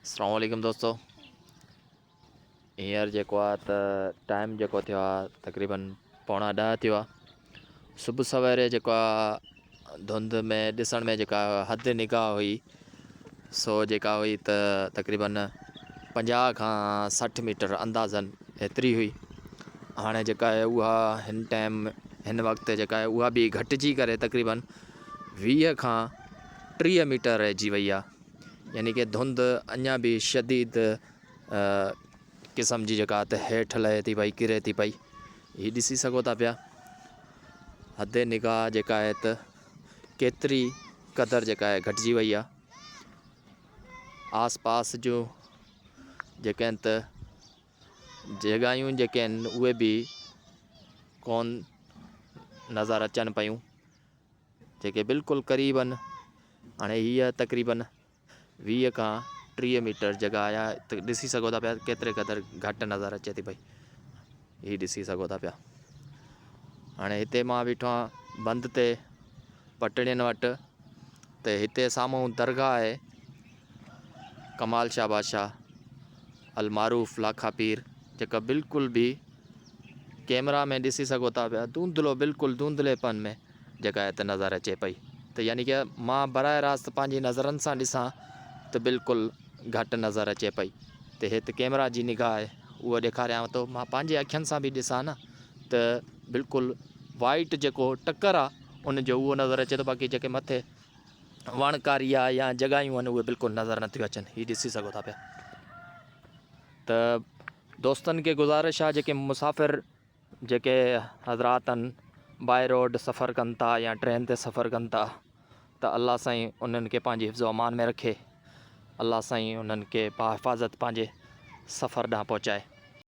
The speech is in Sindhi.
اسلام عليڪم دوستو هينئر جيڪو آ ته ٽائيم جيڪو ٿيو آ تقريبن پوڻا ڏهه ٿيو آ صبح سويري جيڪو آ ڌنڌ ۾ ڏسڻ ۾ جيڪا حد نگاهه هئي سو جيڪا هئي ته تقريبن 50 کان 60 ميٽر اندازن ايتري هئي هاڻي جيڪا آهي اها هن ٽائيم هن وقت جيڪا آهي اها به گهٽجي ڪري تقريبن 20 کان 30 ميٽر رهجي وئي آ يعني ڪه ڌنڌ اڃا به شديد قسم جي جيڪا ته هيٺ لهي ٿي پئي ڪري ٿي پئي هي ڏسي سگهو ٿا پيا حد نگاهه جيڪا آهي ته ڪيتري قدر جيڪا آهي گهٽجي وئي آهي آس پاس جون جيڪي آهن ته جڳهيون جيڪي آهن اهي به ڪون نظر اچن پيون جيڪي بلڪل قريب آهن هاڻي هيء تقريبن 20 کان 30 ميٽر جڳهه آهي ته ڏسي سگهو ٿا پيا ڪيتري قدر گهٽ نظر اچي ٿي پئي هي ڏسي سگهو ٿا پيا هاڻي هتي مان بيٺو آهيان بند تي پٽڙين وٽ ته هتي سامهون درگاهه آهي ڪمال شاهه بادشاهه المعروف لاکا پير جيڪا بلڪل به ڪيمرا ۾ ڏسي سگهو ٿا پيا ڌونڌلو بلڪل ڌونڌلي پن ۾ جيڪا هت نظر اچي پئي ته يعني ڪه مان براه راست پنهنجي نظرن سان ڏسان ته بلڪل گهٽ نظر اچي پئي ته هت ڪيمرا جي نگاهه آهي اهو ڏيکاريانو ٿو مان پنهنجي اکين سان به ڏسان نه ته بلڪل وائيٽ جيڪو ٽڪر آهي ان جو اهو نظر اچي ٿو باقي جيڪي مٿي وڻڪاري آهي يا جڳهيون آهن اهي بلڪل نظر نٿيون اچن هي ڏسي سگهو ٿا پيا ته دوستن کي گذارش آهي جيڪي مسافر جيڪي حضرات آهن باء روڊ سفر ڪن ٿا يا ٽرين تي سفر ڪن ٿا ته الله سائين انهن کي پنهنجي حفظ و امان ۾ رکي الله سائين انهن کي بحفاظت پنهنجي سفر ڏانهن پهچائي.